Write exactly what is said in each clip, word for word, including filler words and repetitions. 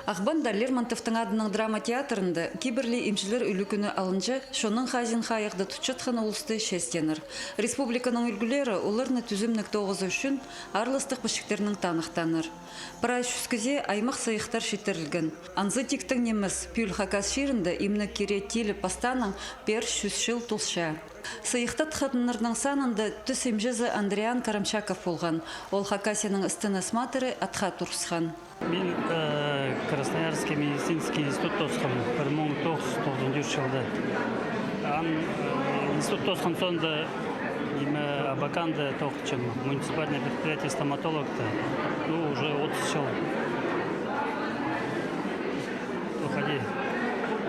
Ағбанда Лермонтовтың адынаң драма театрында кибірлі имҷілер ӱлӱкӱні алынҷа, чонның хазиин хайығда тутчатхан улусты честенер. Республиканың ӱлгӱлері оларны тӱзімніг тоғызы ӱчӱн аарластығ пічіктернең таныхтанар. Прай чӱс кізее аймах сыйыхтар читірілген. Анзы тиктең нимес, пӱӱл Хакас чирінде имнег кире тиліп пастааның пеер чӱс чыл толча. Сыйыхтатханнарның санында тӱс имҷізі Андриан Карамчаков полған. Ол Хакасияның істіне осмотры атха турысхан. Мин, э, Красноярский медицинский институт тоосхам пір муң тоғыс чӱс тоғызон тӧрт чылда. Ан, э, институт тоосхан соонда, ниме, Абаканда тоғынчам, муниципальное предприятие стоматологта. Ну, уже отыс чыл. Тоғынчам.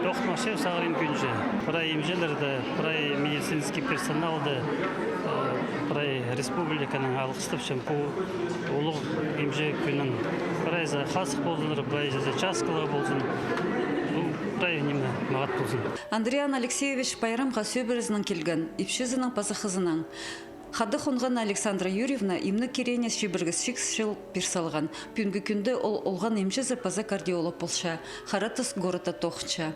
Тоғынчам сағырин кӱнҷе. Прай имҷілерді, прай медицинский персоналды, э, прай республиканың алғыстапчам пу улуғ имҷі кӱннең. Прайзы хазых ползыннар, прайзы часкалығ ползын. Ну, прай ниме мағат ползын. Андриан Алексеевич пайрамға сӧбірезінең килген, ипчізінең паза хызынаң. Хада хонған Александра Юрьевна имнег киреенең чибіргі сигіс чыл пир салған. Пӱӱнгі кӱнде ол олған имҷізі паза кардиолог полча, Харатыс городта тоғынча.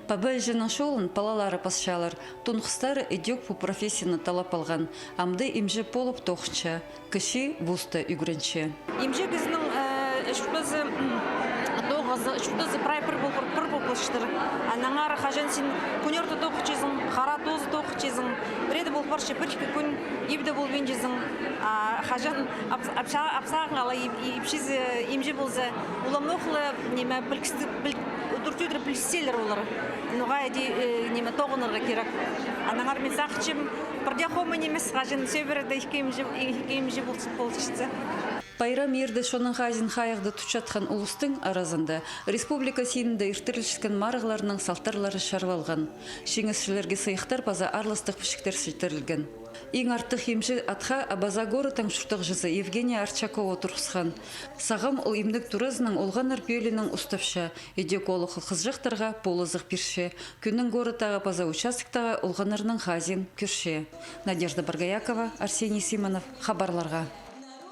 Паба-іҷенің чолын палалары пасчалар, тунғыстары ідӧк пу профессияны таллап алған. Амды имҷі полып тоғынча, кічіг вузта ӱгренче. Имҷі кізінің, э, ӱс пазы, м, тоғызы, ӱс пазы прай пір пол-, пір полбасчадыр. Аннаңар хаҷан син кӱнӧрте тоғынчазың, хара тоозы тоғынчазың, пірееде пол парча, пір-ікі кӱн ибде полбинчазың. А хаҷан ап-, апса-, апсағың ала иб-, иб-, ипчізі имҷі полза, уламох ла, ниме, пілдістіг-, піл-, удур-тӧдір пілдістелер олар. Ноға иди, э, ниме, тоғынарға кирек. Аннаңар мин сағынчам, пірдее хомай нимес, хаҷан сӧбіреде ікі имҷі, ікі имҷі полчатса. Пайрам иирде чонның хазиин хайығда тутчатхан улустың аразында республика синінде иртірілчеткен марығларның салтарлары чарылалған. Чиңісчілерге сыйыхтар паза аарластығ пічіктер читірілген. Иң артых имҷі атха Абаза городтың чуртағҷызы Евгения Арчакова турғысхан. Сағам ол имнег туразынаң олғаннар пӧлиинең устапча, ідӧк олох хызыҷахтарға полызығ пирче. Кӱннің городтағы паза участоктағы олғаннарның хазиин кӧрче. Надежда Боргоякова, Арсений Симонов, хабарларға.